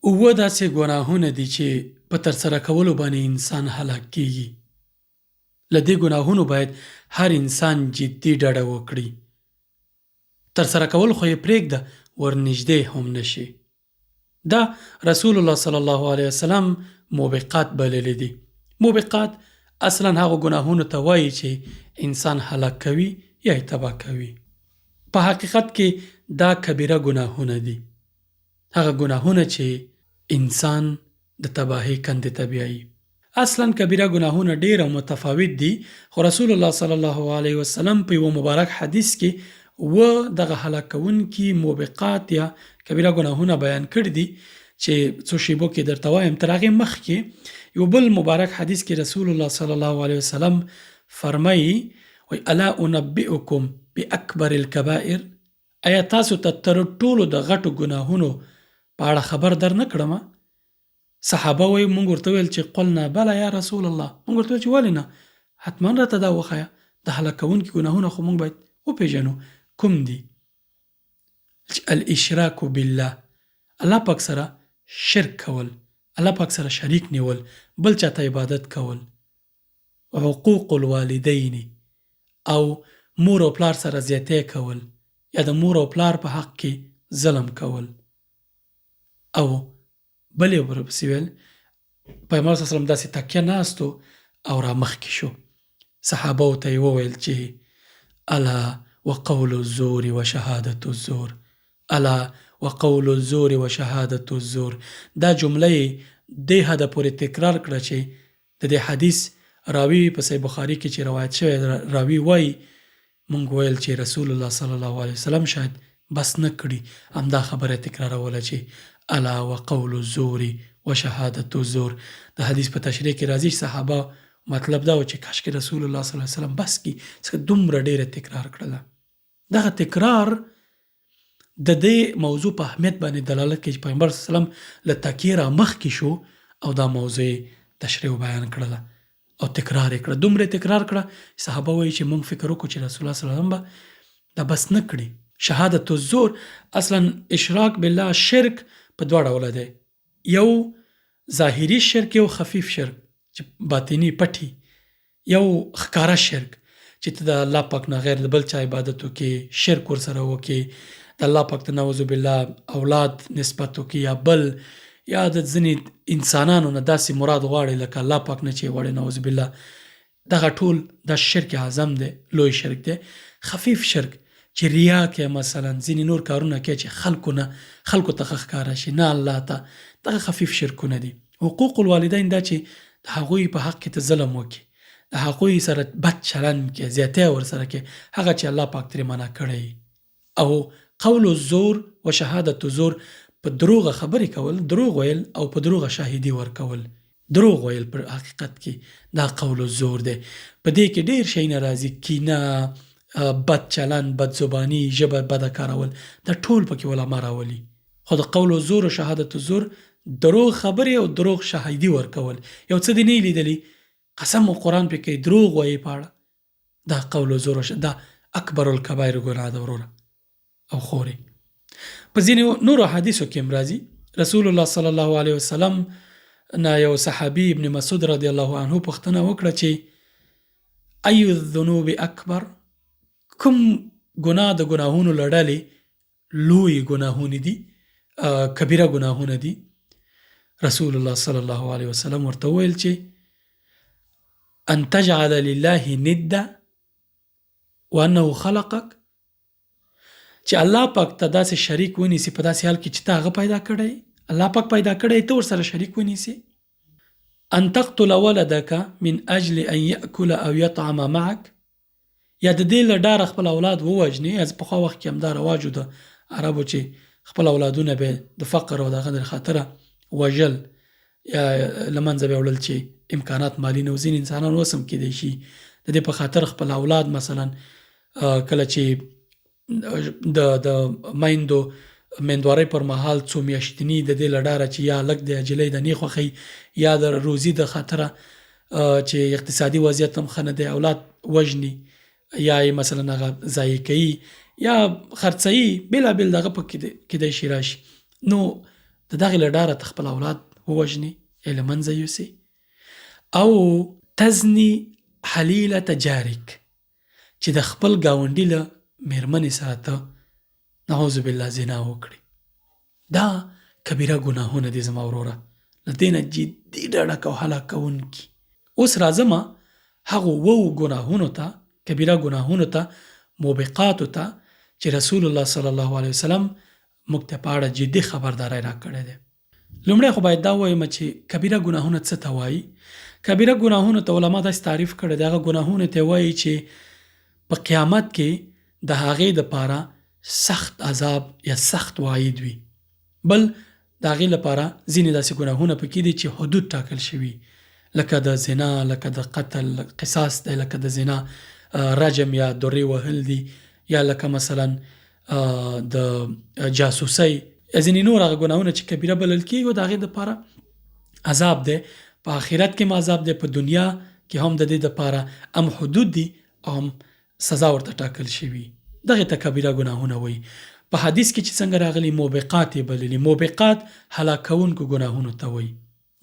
اووه داسې ګناهونه دي چې په ترسره کولو باندې انسان هلاک کیږي. له دې ګناهونو باید هر انسان جدي ډډه وکړي. ترسره کول خو یې پرېږده ورنږدې هم نه شي. دا رسول الله صلی الله علیه وسلم موبقات بللي دي. موبقات اصلا هغو ګناهونو ته وایي چې انسان هلاک کوي یا یې تباه کوي. په حقیقت کې دا کبیره ګناهونه دي. هغه ګناهونه چې انسان د تباهۍ کندې ته بیایي. اصلا کبیره ګناهونه ډیر او متفاوت دي، خو رسول الله صلی الله علیه وسلم په یوه مبارک حدیث کې اووه دغه هلاک کوونکي موبقات یا کبیره ګناهونه بیان کړي دي چې څو شیبو کې درته وایم. تر هغې مخکې یو بل مبارک حدیث کې رسول الله صلی الله علیه وسلم فرمایي، وایي: الا انبئکم باکبر الکبائر، ایا تاسو ته تر ټولو د غټو ګناهونو په اړه خبر در نه کړم؟ صحابه وایي مونږ ورته ویل چې قلنا بلی یا رسول الله، مونږ ورته ویل چې ولې نه، حتما راته دا وښایه، د هلاک کوونکي ګناهونه خو مونږ باید وپېژنو کوم دي؟ چې الاشراک بالله، الله پاک سره شرک کول، الله پاک سره شریک نیول، بل چاته عبادت کول، عقوق الوالدین، او مور او پلار سره زیاتی کول یا د مور او پلار په حق کې ظلم کول. او بل یې ورپسې ویل، پیغمبر صلی الله علیه وسلم داسې تکیه ناستو او را مخکې شو، صحابه ته یې وویل چې الا وقول الزور وشهادة الزور، الا وقول الزور وشهادة الزور. دا جمله یې دې حده پورې تکرار کړه چې د دې حدیث راوي په صحیح بخاري کې چې روایت شوی راوي وایي، مونږ ویل چې رسول الله صلی الله علیه وسلم شاید بس نه کړي، همدا خبره تکراروله چې الا وقول الزور وشهادة الزور. د حدیث په تشریح کې راځي چې صحابه مطلب دا و چې کاشکې رسول الله صلی الله علیه وسلم بس کړي، ځکه دومره ډېره تکرار کړله. دغه تکرار د دې موضوع په اهمیت باندې دلالت کوي چې پیغمبر صلی الله علیه وسلم له تکیې را مخکې شو او دا موضوع یې تشریح او بیان کړله او تکرار یې کړه. دومره یې تکرار کړه چې صحابه وایي چې موږ فکر وکړو چې رسول الله صلی الله علیه وسلم به دا بس نه کړي. شهادت الزور، اصلا اشراک بالله شرک په دوه ډوله دی، یو ظاهري شرک، یو خفیف شرک چې باطني پټي، یو ښکاره شرک چې ته د الله پاک نه غیر د بل چا عبادت وکې، شرک ورسره وکې، د الله پاک ته نعوذ بالله اولاد نسبت وکې یا بل، یا د ځینې انسانانو نه داسې مراد غواړې لکه الله پاک نه چې غواړې نعوذ بالله، دغه ټول دا شرک اعظم دی، لوی شرک دی. خفیف شرک چې ریا کوي مثلا ځینې نور کارونه کوي چې خلکو نه خلکو ته ښه ښکاره شي نه الله ته، دغه خفیف شرکونه دي. حقوق الوالدین دا چې د هغوی په حق کې ته ظلم وکړي، د هغوی سره بد چلند کې، زیاتی ورسره کې، هغه چې الله پاک ترې منع کړی. او قول الزور و شهادة الزور، په دروغه خبرې کول، دروغ ویل او په دروغه شاهدي ورکول. دروغ ویل په حقیقت کې دا قول الزور دی. په دې کې ډېر شیونه راځي، کینه، بد چلند، بد زباني، ژبه بده کارول، دا ټول پکې علما راولي. خو د قول الزور او شهادة الزور دروغ خبرې او دروغ شاهدي ورکول، یو څه دې نه لیدلي قسم او قرآن پې کوي، دروغ وایي په اړه، دا قول الزور او دا اکبر الکبائر ګناه ده وروره او خورې. په ځینې نورو حدیثو کې هم راځي، رسول الله صلی الله علیه وسلم نه یو صحابي ابن مسعود رضی الله عنه پوښتنه وکړه چې ای الذنوب اکبر، کوم ګناه د ګناهونو له ډلې لوی ګناهونه دي، کبیره ګناهونه دي؟ رسول الله صلی الله علیه وسلم ورته وویل چې ان تجعل لله ندا وانه خلقک، چې الله پاک ته داسې شریک ونیسي په داسې حال کې چې ته هغه پیدا کړی، الله پاک پیدا کړی، ته ورسره شریک ونیسي. ان تقتل ولدک من اجل ان یاکل او یطعم معک، یا د دې له ډاره خپل اولاد ووژني. از پخوا وخت کې همدا رواج و د عربو چې خپل اولادونه به د فقر او د هغه له خاطره وژل یا له منځه به وړل چې امکانات مالي نه و. ځینې انسانان اوس هم کېدای شي د دې په خاطر خپل اولاد مثلا کله چې د د میندو میندوارۍ پر مهال څو میاشتني د دې له ډاره چې یا هلک دی یا جلۍ ده نه خوښوي، یا د روزي د خاطره چې اقتصادي وضعیت هم ښه نه دی اولاد وژني، یا یې مثلا هغه ضایع کوي یا خرڅوي، بېلابېل دغه پکې کېدای شي راشي. نو د دغې له ډاره ته خپل اولاد ووژنې یا له منځه یوسې. او تزني حلیلة جارک، چې د خپل ګاونډي له میرمنې سره ته نعوذ بالله زنا وکړي. دا کبیره ګناهونه دي زما وروره، له دې نه جدي ډډه کوه، هلاکوونکي. اوس راځم هغو اوو ګناهونو ته، کبیره ګناهونو ته، موبقاتو ته چې رسول الله صلی الله علیه وسلم موږ ته په اړه جدي خبرداری راکړی دی. لومړی خو باید دا ووایم چې کبیره ګناهونه څه ته وایي؟ کبیره ګناهونو ته علما داسې تعریف کړی دی، هغه ګناهونو ته وایي چې په قیامت کې د هغې دپاره سخت عذاب یا سخت وعید وي. بل د هغې لپاره ځینې داسې ګناهونه پکې دي چې حدود ټاکل شوي، لکه د زنا، لکه د قتل قصاص دی، لکه د زنا رجم یا درې وهل دي، یا لکه مثلا د جاسوسۍ، ځینې نور هغه ګناهونه چې کبیره بلل کېږي د هغې دپاره عذاب دی. په آخرت کې هم عذاب دی، په دنیا کې هم د دې دپاره هم حدود دي او هم سزا ورته ټاکل شوي. دغې ته کبیره ګناهونه وایي. په حدیث کې چې څنګه راغلي موبقات یې بللي، موبقات هلاکوونکو ګناهونو ته وایي.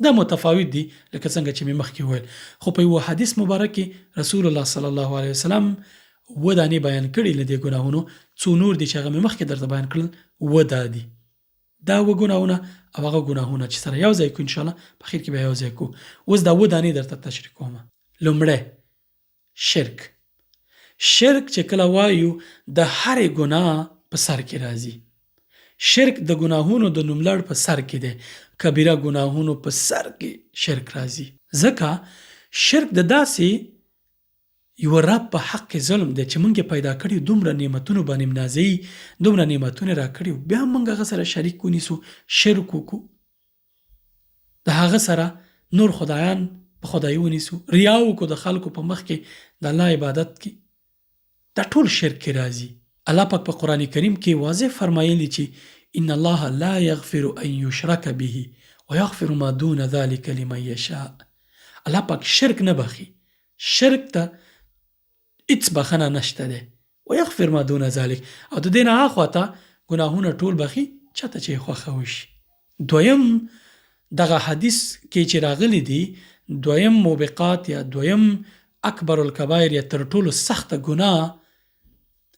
دا متفاوت دي لکه څنګه چې مې مخکې وویل، خو په یوه حدیث مبارک کې رسول الله صلی الله علیه وسلم اووه دانې بیان کړي له دې ګناهونو، څو نور دي چې هغه مې مخکې درته بیان کړل، اووه دا دي. دا اووه ګناهونه او هغه ګناهونه چې سره یو ځای کړو انشاءالله په اخر کې به یو ځای کړو. اوس دا اووه دانې درته تشریح کوم. لومړی شرک. شرک چې کله وایو د هرې ګناه په سر کې راځي. شرک د ګناهونو د نوملړ په سر کې دی، کبیره ګناهونو په سر کې شرک راځي، ځکه شرک د داسې یوه رب په حق کې ظلم دی چې موږ یې پیدا کړي، دومره نعمتونو باندې نازوي، دومره نعمتونه راکړي، بیا موږ هغه سره شریک ونیسو، شرک وکړو، د هغه سره نور خدایان په خدای ونیسو، ریا وکړو د خلکو په مخ کې د الله عبادت کې، دا ټول شرک کې راځي. الله پاک په قرآن کریم کې واضح فرمایلی چې ان الله لا یغفر ان یشرک به ویغفر ما دون ذلک لمن یشاء. الله پاک شرک نه بخي، شرک ته هیڅ بخښنه نشته دی، ویغفر ما دون ذلک، او د دې نه هاخوا ته ګناهونه ټول بخي چاته چې خوښه وشي. دویم دغه حدیث کې چې راغلي دي دویم موبقات یا دویم اکبر الکبایر یا تر ټولو سخته ګناه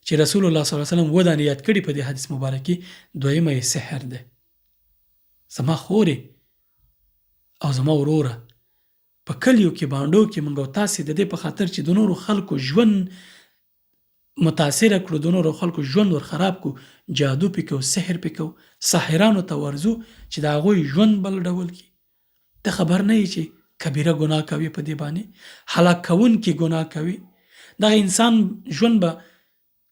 چې رسول الله صلی الله علیه وسلم ودانې یاد کړي په دې حدیث مبارک کې، دویمه یې سحر دی. زما خورې او زما وروره، په کلیو کې بانډو کې موږ او تاسې د دې په خاطر چې د نورو خلکو ژوند متاثره کړو، د نورو خلکو ژوند ور خراب کړو، جادو پې کوو، سحر پې کوو، ساحرانو ته ورځو چې د هغوی ژوند بل ډول کړي. ته خبر نه یې چې کبیره ګناه کوي، په دې باندې هلاک کوونکې ګناه کوي. دغه انسان ژوند به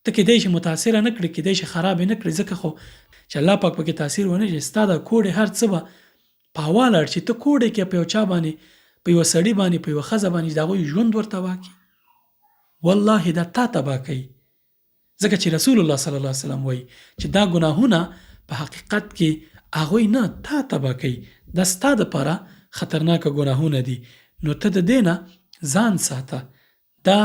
ته کېدای شي متاثره نه کړې، کېدای شي خراب یې نه کړې، ځکه خو چې الله پاک پکې تاثیر ونه شي، ستا دا کوډې هر څه به په هوا لاړ شي. ته کوډې کې په یو چا باندې، په یوه سړي باندې، په یوه ښځه باندې چې د هغوی ژوند ور تباه کړي، والله دا تا تباه کوي. ځکه چې رسول الله صلی الله علیه وسلم وایي چې دا ګناهونه په حقیقت کې هغوی نه تا تباه کوي، دا ستا دپاره خطرناکه ګناهونه دي، نو ته د دې نه ځان ساته. دا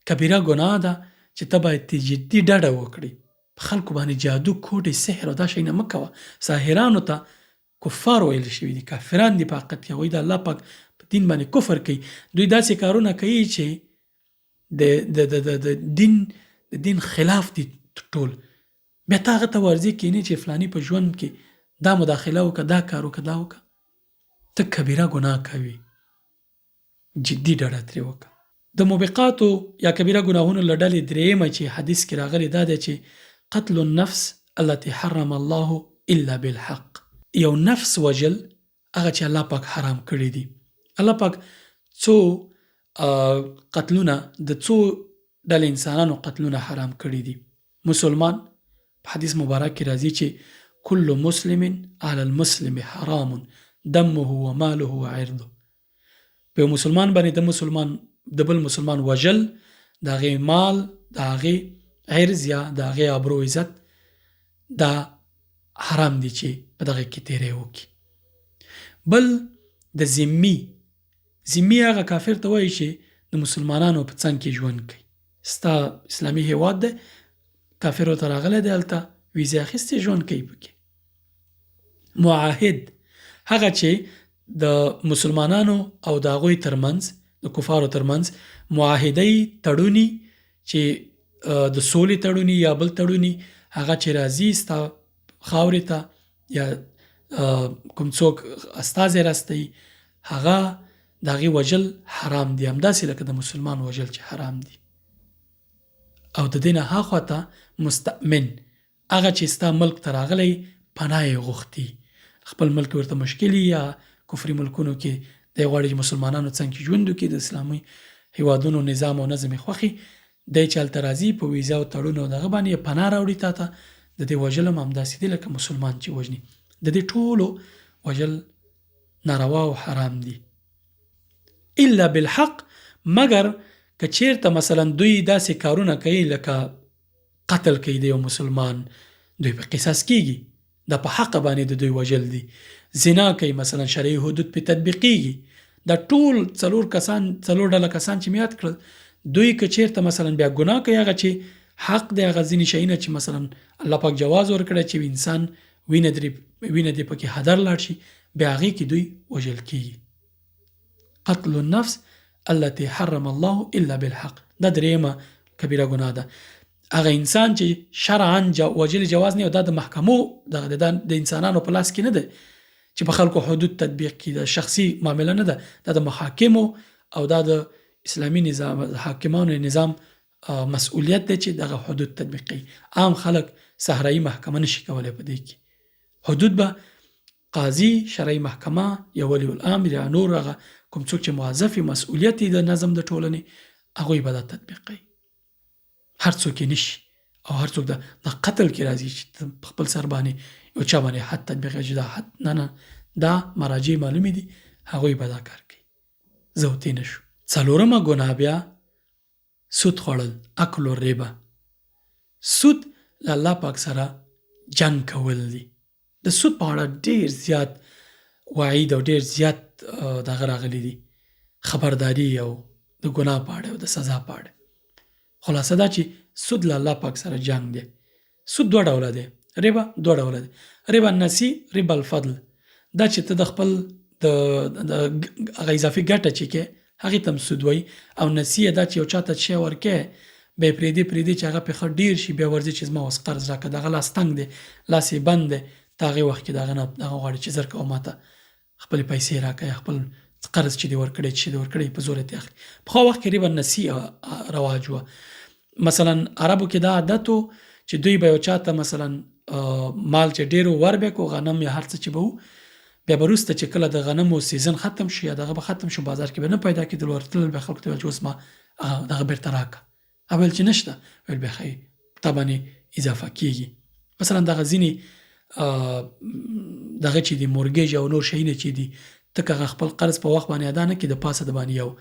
کبیره ګناه ده چې ته باید ترې جدي ډډه وکړې. په خلکو باندې جادو، کوډې، سحر او دا شیونه مه کوه. ساحرانو ته کفار ویل شوي دي، کافران دي په حقیقت کې، هغوی د الله پاک په دین باندې کفر کوي. دوی داسې کارونه کوي چې د د د د د دین د دین خلاف دي ټول. بیا ته هغه ته ورځې کینې چې فلاني په ژوند کې دا مداخله وکړه، دا کار وکړه، دا وکړه، ته کبیره ګناه کوي، جدي ډډه ترې وکړه. د موبقاتو یا کبیره ګناهونو له ډلې درېیمه چې حدیث کې راغلې دا ده چې قتل النفس التي حرم الله الا بالحق، یو نفس وژل هغه چې الله پاک حرام کړي دي. الله پاک څو قتلونه د څو ډلې انسانانو قتلونه حرام کړي دي. مسلمان په حدیث مبارک کې راځي چې کل مسلم علی المسلم حرام دمه وماله وعرضه. په یو مسلمان باندې د مسلمان د بل مسلمان وژل، د هغې مال، د هغې عرض یا د هغې آبرو عزت، دا حرام دي چې په دغه کې تیری وکړي. بل د ذمي، ذمي هغه کافر ته وایي چې د مسلمانانو په څنګ کې ژوند کوي، ستا اسلامي هیواد دی، کافر ورته راغلی دی، هلته ویزې اخیستې ژوند کوي پکې. معاهد، هغه چې د مسلمانانو او د هغوی ترمنځ، د کفارو ترمنځ معاهده یي، تړوني، چې د سولې تړوني یا بل تړوني، هغه چې راځي ستا خاورې ته یا کوم څوک استازی راستوي، هغه د هغې وژل حرام دي، همداسې لکه د مسلمان وژل چې حرام دي. او د دې نه هاخوا ته مستأمن، هغه چې ستا ملک ته راغلی پناه یې غوښتي، خپل ملک کې ورته مشکل یا کفري ملکونو کې دی غواړي چې مسلمانانو څنګ کې ژوند وکړي، د اسلامي هیوادونو نظام او نظم یې خوښي دی، چې هلته راځي په ویزه او تړون او دغه باندې یې پناه راوړي تا ته، د دې وژل هم همداسې دي لکه مسلمان چې وژني. د دې ټولو وژل ناروا او حرام دي. الا بالحق، مګر که چیرته مثلا دوی داسې کارونه کوي لکه قتل کوي د یو مسلمان، دوی په قصاص کیږي، دا په حق باندې د دوی وژل دي. زنا کوي مثلا، شرعي حدود په تطبیقیږي. دا ټول څلور کسان، څلور ډله کسان چې مې یاد کړل، دوی که چیرته مثلا بیا ګناه کوي، هغه چې حق دی، هغه ځینې شیونه چې مثلا الله پاک جواز ورکړی چې انسان وینه درې وینه دې پکې هدر لاړ شي، بیا هغې کې دوی وژل کیږي. قتل النفس التي حرم الله الا بالحق، دا درېیمه کبیره ګناه ده. هغه انسان چې شرعا وژل جواز نه، او دا د محکمو دغه دی، دا د انسانانو په لاس کې نه دی چې په خلکو حدود تطبیق کړي، دا شخصي معامله نه ده، دا د محاکمو او دا د اسلامي نظام حاکمانو نظام مسؤلیت دی چې دغه حدود تطبیق کوي. عام خلک صحرایي محکمه نشي کولی په دې کې. حدود به قاضي، شرعي محکمه یا ولي الامر یا نور هغه کوم څوک چې موظف وي، مسؤلیت یې د نظم د ټولنې، هغوی به دا تطبیق کوي. هر څوک یې نشي، او هر څوک د قتل کې راځي چې په خپل سر باندې یو چا باندې حد تطبیق چې دا حد نه، نه، دا مراجع معلومې دي، هغوی به دا کار کوي، زه او تی نه شو. څلورمه ګناه بیا سود خوړل، اکل الربا. سود له الله پاک سره جنګ کول دي. د سود په اړه ډیر زیات وعید او ډیر زیات دغه راغلي دي، خبرداری او د ګناه په اړه او د سزا په اړه. خلاصه دا چې سود له الله پاک سره جنګ دی. سود دوه ډوله دی، ربا دوه ډوله دی، ربا النسی، ربا الفضل. دا چې ته د خپل د هغه اضافي ګټه چې کې هغې ته هم سود وایي، او نسیه دا چې یو چا ته شی ورکې بیا یې پرېږدې پرېږدې چې هغه پرې ښه ډېر شي، بیا ورځي چې زما اوس قرض راکړه، د هغه لاس تنګ دی، لاس یې بند دی، ته هغې وخت کې د هغه نه دغه غواړي چې زر کوه ماته خپلې پیسې راکړه یا خپل قرض چې دې ورکړی چې دې ورکړی په زور یې ترې اخلي. پخوا وخت کې ربا نسیه رواج وه. مثلا عربو کې دا عادت و چې دوی به یو چا ته مثلا مال چې ډېر و ور به کو، غنم یا هر څه چې به و، بیا به وروسته چې کله د غنمو سیزن ختم شو یا دغه به ختم شو، بازار کې به نه پیدا کېدل، ورتلل به خلکو ته ویل چې اوس ما دغه بېرته راکړه. هغه ویل چې نشته، ویل بیا ښایي تا باندې اضافه کېږي. مثلا دغه ځینې دغه چې دي مورګیج او نور شیونه چې دي، ته که هغه خپل قرض په وخت باندې ادا نه کړې، د پاسه د باندې یو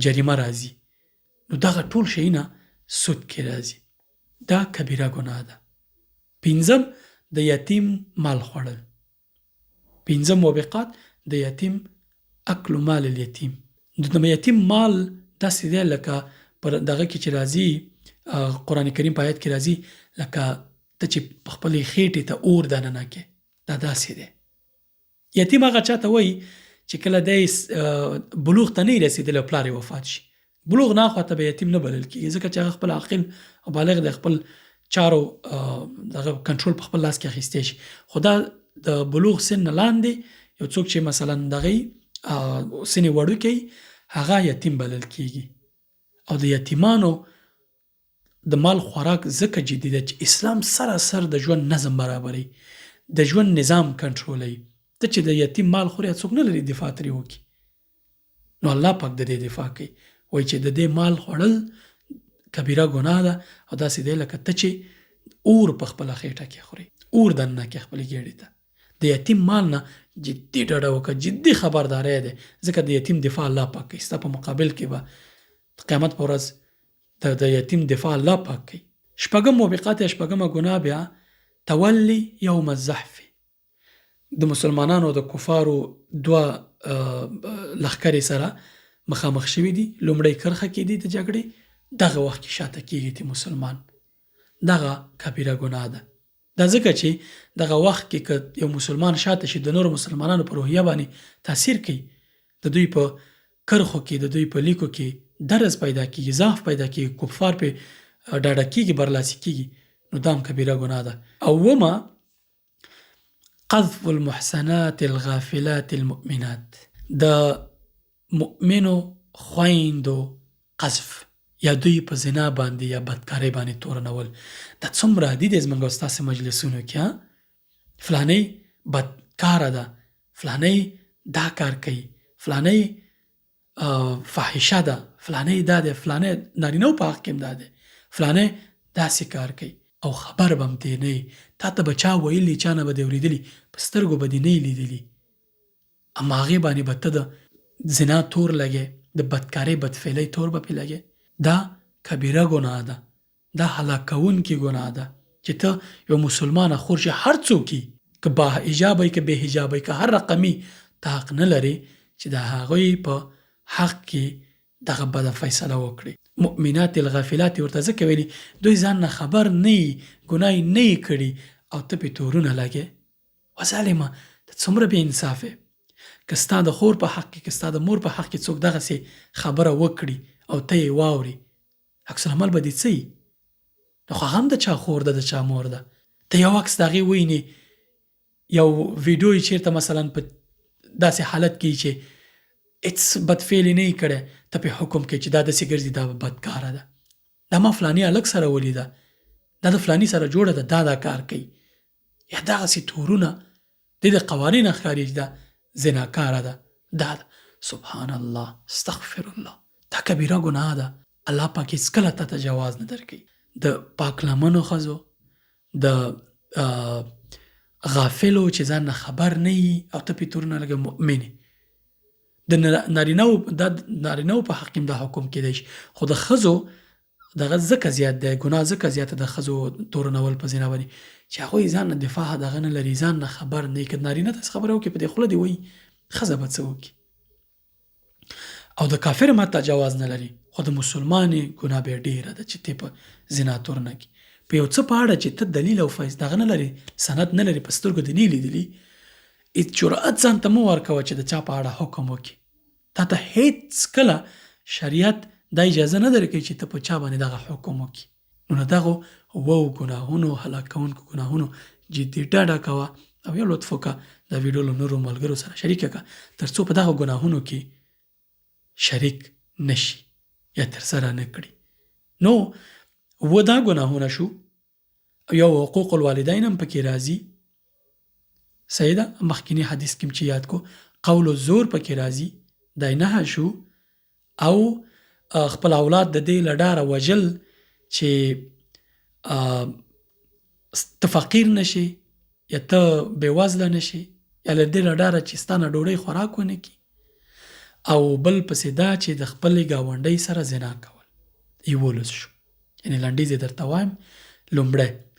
جریمه راځي. نو دغه ټول شیونه سود کې راځي، دا کبیره ګناه ده. پنځم د یتیم مال خوړل. پنځم موبقات د یتیم، اکل مال الیتیم. د یتیم مال داسې دی لکه پر دغه کې چې راځي، قرآن کریم په آیت کې راځي، لکه ته چې په خپلې خېټې ته اور دننه کې، دا داسې دی. یتیم هغه چاته وایي چې کله دی بلوغ ته نه رسېدلی او پلار یې وفات شي. بلوغ نه اخوا ته به یتیم نه بلل کېږي، ځکه چې هغه خپل عاقل او بالغ دی، خپل چارو دغه کنټرول په خپل لاس کې اخیستی شي. خو دا د بلوغ سن نه لاندې یو څوک چې مثلا دغه سن یې وړوکی، هغه یتیم بلل کېږي. او د یتیمانو د مال خوراک ځکه جدي دی چې اسلام سراسر د ژوند نظم برابروي، د ژوند نظام کنټرولوي. ته چې د یتیم مال خوري، څوک نه لري دفاع ترې وکړي، نو الله پاک د دې دفاع کوي، وایي چې د دې مال خوړل کبیره ګناه ده، او داسې دی لکه ته چې اور په خپله خېټه کې خورې، اور دننه کې خپلې ګېډې ته. د یتیم مال نه جدي ډډه وکړه، جدي خبرداری دی، ځکه د یتیم دفاع الله پاک کوي. ستا په مقابل کې به د قیامت په ورځ د یتیم دفاع الله پاک کوي. شپږم موبقات یا شپږمه ګناه بیا تولی یوم الزحف. د مسلمانانو د کفارو دوه لښکرې سره مخامخ شوي دي، لومړۍ کرښه کې دي د جګړې، دغه وخت کې شاته کېږي تی مسلمان، دغه کبیره ګناه ده. دا ځکه چې دغه وخت کې که یو مسلمان شاته شي د نورو مسلمانانو په روحیه باندې تاثیر کوي، د دوی په کرښو کې د دوی په لیکو کې درز پیدا کیږي، ضعف پیدا کیږي، کفار پرې ډاډه کیږي، برلاسي کیږي، نو دا هم کبیره ګناه ده. اوومه قذف المحصنات الغافلات المؤمنات، د مؤمنو خویندو قذف یا دوی په زنا باندې یا بدکارۍ باندې تورنول. دا څومره عادي دی زموږ او ستاسې مجلسونو کې، ها فلانۍ بدکاره ده، فلانۍ دا کار کوي، فلانۍ فاحشه ده، فلانۍ دا دی، فلانۍ نارینه په حق کې هم دا دی، فلانۍ داسې کار کوي، او خبر به هم ترې نه یې، تا ته به چا ویلي، چا نه به دې اورېدلي، په سترګو به دې نه یې لیدلي، اما هغې باندې به ته د زنا تور لګې، د بدکارۍ بدفعلۍ تور به پرې لګې. دا کبیره ګناه ده، دا هلاکوونکې ګناه ده چې ته یو مسلمانه خور چې هر څوک یې، که با حجابه یې که بې حجابه یې که هر رقمي، ته حق نه لرې چې د هغوی په حق کې دغه بده فیصله وکړي. مؤمنات الغافلات ورته ځکه ویلي دوی ځان نه خبر نه یي، ګناه یې نه یي کړي او ته پرې تورونه لګې. وظالمه، ته څومره بې انصاف یې. که ستا د خور په حق کې، که ستا د مور په حق کې څوک دغسې خبره وکړي او ته یې واورې، عکس العمل به دې څه وي؟ نو خو هغه هم د چا خور ده، د چا مور ده. ته یو عکس د هغې وینې، یو ویډیو یې چېرته مثلا په داسې حالت کې چې هېڅ بدفعلي نه یې کړی، ته پرې حکم کوې چې دا داسې ګرځي، دا بدکاره ده، دا ما فلاني هلک سره ولیده، دا د فلاني سره جوړه ده، دا دا کار کوي، یا دغسې تورونه. دې د قوارې نه ښکاري چې دا زناکاره ده، دا ده. سبحان الله، استغفر الله، دا کبیره ګناه ده. الله پاک هېڅکله تا ته جواز نه درکوي. د پاک لمنو ښځو، د غافلو چې ځان نه خبر نه یي او ته پرې تورونه لګوې، مؤمنې. د نارینه دا نارینه په حق کې دا حکم کېدای شي، خو د ښځو دغه ځکه زیات دی، ګناه ځکه زیاته د ښځو تورنول په زنا باندې چې هغوی ځان نه دفاع دغه نه لري، ځان نه خبر نه وي. که نارینه داسې خبره وکړي په دې خوله دې وایي، ښځه به څه وکړي؟ او د کافر هم حتی جواز نه لري، خو د مسلمانې ګناه بیا ډېره ده چې ته په زنا تورنه کړي په یو څه په اړه چې ته دلیل او فیص دغه نه لري، سند نه لري، په سترګو دې نه لیدلي، هېڅ جرأت ځان ته مه ورکوه چې د چا په اړه حکم وکړي. تا ته هېڅکله شریعت دا اجازه نه درکوي چې ته په چا باندې دغه حکم وکړي. نو له دغو اوو ګناهونو، هلاکوونکو ګناهونو جدي ډډه کوه او یو لطف وکړه دا ویډیو له نورو ملګرو سره شریکه کړه ترڅو په دغو ګناهونو کې شریک نشي یا ترسره نه کړي. نو اووه دا ګناهونه شو، یو حقوق الوالدین هم پکې راځي، صحیح ده، مخکینی حدیث کې چې یاد کو قول الزور پکې راځي، دا نه شو. او خپل اولاد د دې له ډاره وژل چې ته فقیر نشي یا ته بېوزله نشي، یا له دې له ډاره چې ستا نه ډوډۍ خوراک ونه کړي. او بل پسې دا چې د خپلې ګاونډۍ سره زنا کول. 11 شو. یعنې لنډیز یې درته وایم. لومړی